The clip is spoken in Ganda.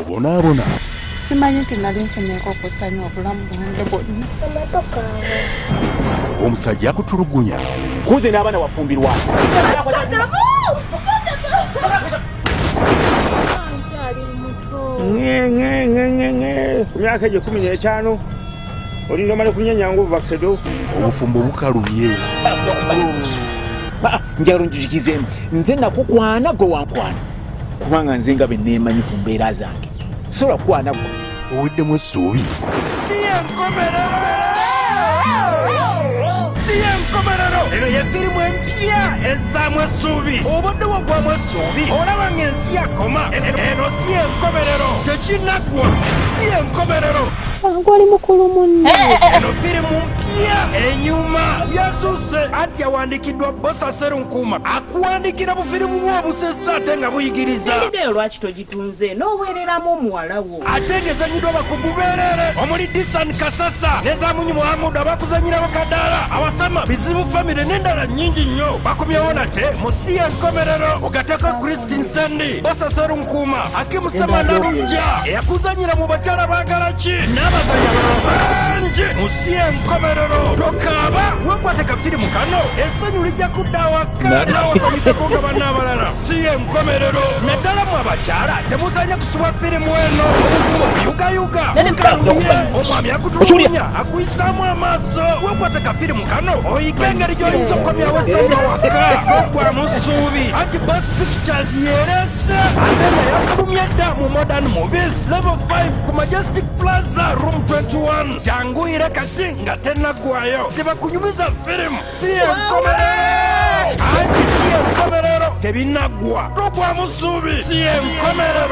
Obonaabona. Simanyi nti nali nfunyeeko ku ssanyu obulamu bwange bwonna. Omusajja akutulugunya. Kuze n'abaana wafumbirwa. Ku myaka egyo 15 olinda omale kunyenya nguvu bakedo. Obufumbo bukalubye. Njagala onjujukizeemu nze nakukwana gwe wankwana kubanga nze nga bwe neemanyi ku mbeera zange sobola kukwana gwe. Oweddemu essuubi. Si enkomerero. Eno ye firimu empya ezzaamu essuubi. Obadde waggwamu essuubi olaba ng'ensi yakoma. Eno si enkomerero, tekinnaggwa. Si enkomerero. Wange oli mukulu munno. Eno firimu mpya enyuma yasusse anti yawandiikiddwa Bosa Serunkuuma akuwandikira bufirimu bwe obusessa ate nga buyigiriza. Endiga lwaki togitunze n'oweereramu omuwala wo? Ate ng'ezanyiddwa abakugu beereere omuli Disan Kasasa ne Zamunyi Muhammad abakuzanyirako Kadaala Awasama Bizibu Family n'endala nnyingi nnyo. Bakomyewo nate mu si enkomerero ogatteko Christine Sandy, Bosa Serunkuuma, Hakimu Semanda Lujja eyakuzanyira mu bakyala baagala ki n'abazanyi abalala bangi mu si enkomerero. Tokaaba weekwate kafirimu kano essanyu lijja kudda awaka naawe osanyukeko nga banna abalala. Si enkomerero naddala mu abakyala temuzanya kusubwa firimu eno. Obufumbo buyugayuga bukalubye omwami akutulugunya akuyisaamu amaaso. Weekwate kafirimu kano oyige engeri gy'oyinza okukomyawo essanyu awaka toggwamu ssuubi. Anti Boss Pictures yeerese ate nga yafulumye dda mu Modern Movies Level 5 ku Majestic Plaza Room 21. Janguyire kati nga tennaggwayo tebakunyumiza firimu. Si enkomerero anti si enkomerero tebinaggwa toggwamu ssuubi. Si enkomerero.